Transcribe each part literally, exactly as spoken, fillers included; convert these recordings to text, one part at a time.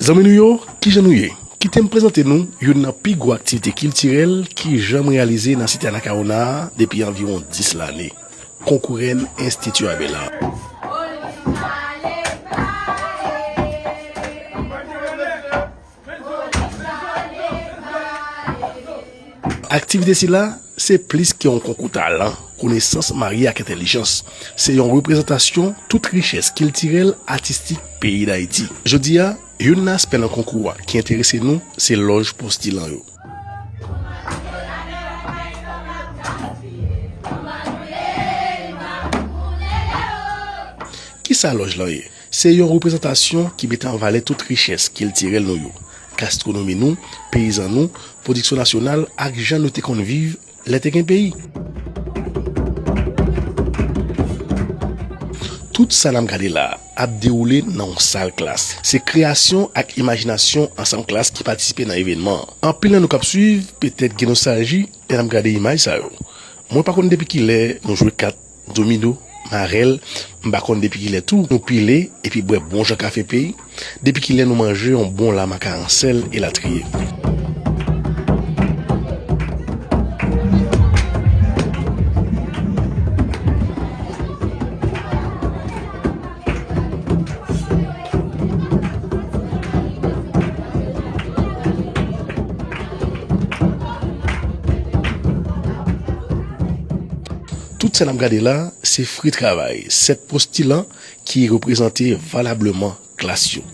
Zanmi nou yo, kijan nou ye? Kite m prezante nou youn nan pi gwo aktivite kiltirèl ki janm reyalize nan site Anacaona a depi anviwon dis lane, Konkou Rèn Enstiti Abela. Aktivite sila, se plis ke yon konkou talan, konesans marye ak entèlijans. Se yon reprezantasyon tout richès kiltirèl, atistik peyi Dayiti. Jodi a, youn nan aspè nan konkou a ki enterese nou, se lòj postilan yo. Kisa lòj lan ye? Se yon reprezantasyon ki mete an valè tout richès kiltirèl nou yo, gastwonomi nou, peyizan nou, pwodiksyon nasyonal ak jan nou te konn viv lè te gen peyi. Tout sa n ap gade la a ap dewoule nan yon sal klas. Se kreyasyon ak imajinasyon ansanm klas ki patisipe nan evènman an. Anpil nan nou k ap swiv petèt gen nostalji lè n ap gade imaj sa yo. Mwen pa konn depi kilè nou jwe kat, domino, marèl, m pa konn depi kilè tou nou pile epi bwè bon jan kafe peyi, depi kilè nou manje yon bon la makaron sèl, elatriye. Tout sa n ap gade la, se fwi travay sèt postilan ki reprezante valableman klas yo.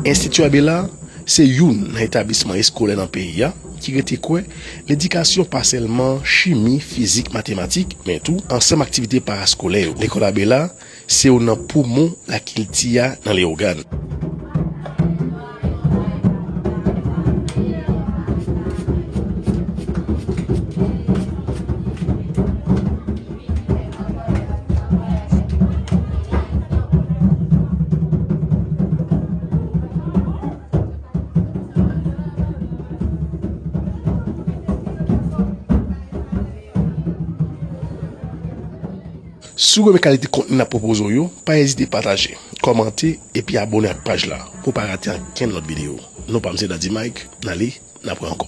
Enstiti Abela se youn nan etablisman eskolè nan peyi a ki rete kwè ledikasyon pa sèlman chimi, fizik, matematik, men tou ansanm aktivite paraskolè yo. Lekòl Abela se youn nan poumon lakilti a nan Leyogàn. Si w renmen kalite kontni n ap pwopoze w yo, pa ezite pataje, kòmante epi abòne ak paj la pou w pa rate ankenn lòt videyo. Non pa m se Daddy Mike, n ale, n ap wè ankò.